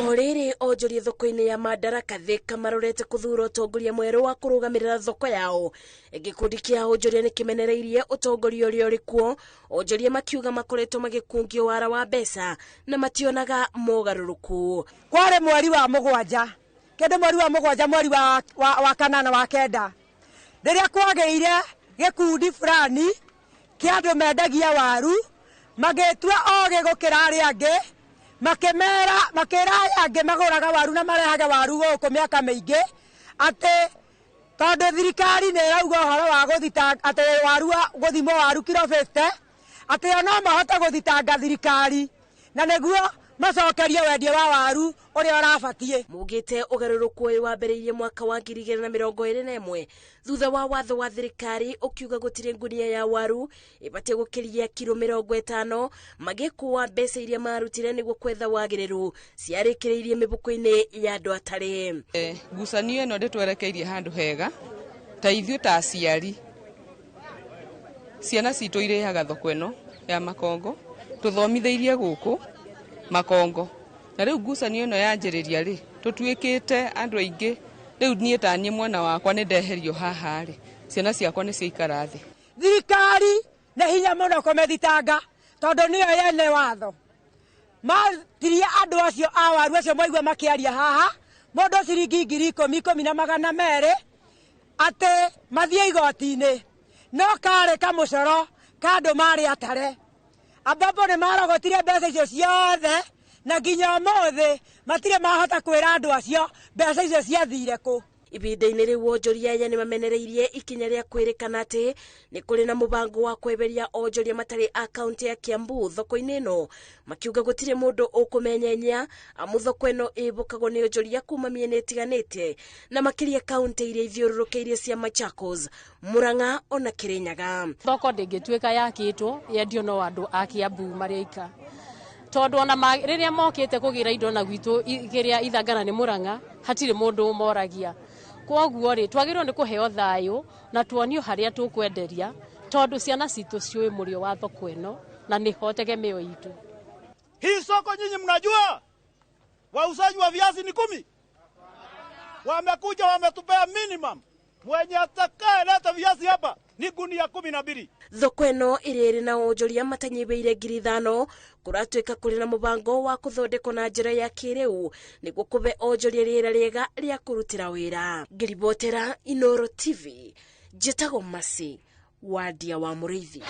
O rĩrĩ onjoria thoko-inĩ ya Madaraka Thika marorete kũthura ũtongoria mwerũ wa kũrũgamĩrĩra thoko yao. Gĩkundi kĩa onjoria nĩ kĩmenereirie ũtongoria ũrĩa ũrĩ kuo. Onjoria makiuga makoretwo magĩkungio wara wa mbeca na mationaga mogarũrũku. Kwarĩ mweri wa mũgwanja, kĩndũ mweri wa mũgwanja, mweri wa kanana, wa kenda, rĩrĩa kwagĩire gĩkundi fulani kĩa andũ mendagia waru, magĩtua ogĩ gũkĩra arĩa angĩ, makĩmera, makĩra aya angĩ magũraga waru na marehage waru gũkũ mĩaka mĩingĩ atĩ tondũ thirikari nĩ ĩrauga ũhoro wa gũthitanga atĩ waru gũthimwo waru kiro 50, atĩ o no mahote gũthitanga thirikari na nĩguo macokerie wendia wa waru ũrĩa ũrabatiĩ. Mugĩte ũgarũrũku ũyũ wambĩrĩirie mwaka wa 2021 thutha wa watho wa thirikari ũkiuga gũtirĩ ngunia ya waru ĩbatiĩ gũkĩria kiro 50, magĩkũa mbeca iria marutire nĩguo kwetha wagĩrĩru ciarĩkĩrĩirie mĩbuko-inĩ ya andũ atarĩ. Ngucanio ĩno ndĩtwerekeirie handũ hega ta ithuĩ ta aciari. Ciana citũ irĩaga thoko ĩno ya Makongo, tũthomithĩirie gũkũ Makongo, na rĩu ngucanio ĩno yanjĩrĩria rĩ, tũtuĩkĩte andũ aingĩ. Rĩu niĩ ta niĩ mwana wakwa nĩ ndeherio haha rĩ, ciana ciakwa nĩ ciaikara thĩ. Thirikari nĩ hinya mũno kũmĩthitanga tondũ nĩyo yene watho. Matirie andũ acio a waru acio mwaigua makĩaria haha, mũndũ ciringi 10,000, 2,200, atĩ mathiĩ igoti-inĩ, no karĩ kamũcoro ka andũ marĩ atare. Ambapo nĩ marogotire mbeca icio ciothe na nginya ũmũthĩ matirĩ mahota kwĩra andũ acio mbeca icio ciathire kũ. Ihinda-inĩ rĩu onjoria aya nĩ mamenereirie ikinya rĩa kwĩrĩkana atĩ nĩ kũrĩ na mũbango wa kweheria onjoria matarĩ a kaunti ya Kiambu thoko-inĩ ĩno, makiuga gũtirĩ mũndũ ũkũmenyenya amu thoko ĩno ĩbũkagwo nĩ onjoria kuma mĩena ĩtiganĩte na makĩria kaunti iria ithiũrũrũkĩirie cia Machakos, Murang'a ona Kirinyaga. Thoko ndĩngĩtuĩka yakĩtwo yendio no andũ a Kiambu marĩ aika, tondũ ona rĩrĩa mokĩte kũgĩra indo na gwitũ kĩrĩa Ithangana nĩ Murang'a hatirĩ mũndũ ũmoragia. Kwoguo rĩ, twagĩrĩirwo nĩ kũheo thayũ na tuonio harĩa tũkwenderia, tondũ ciana citũ ciũĩ mũrĩo wa thoko ĩno na nĩho tegemeo itũ. Hii soko nyinyi mnajua wauzaji wa viazi ni 10. Wamekuja wametupea minimum. Mwenye atakayeleta viazi hapa ni gunia 12. Thoko ĩno ĩrĩa ĩrĩ na onjoria matanyihĩire 5,000 kũratuĩka kũrĩ na mũbango wa kũthondekwo na njĩra ya kĩrĩu nĩguo kũbe onjoria rĩera rĩega rĩa kũrutĩra wĩra. Ngĩribotera Inooro TV, njĩtagwo Mercy Wandia wa Mũrĩithi.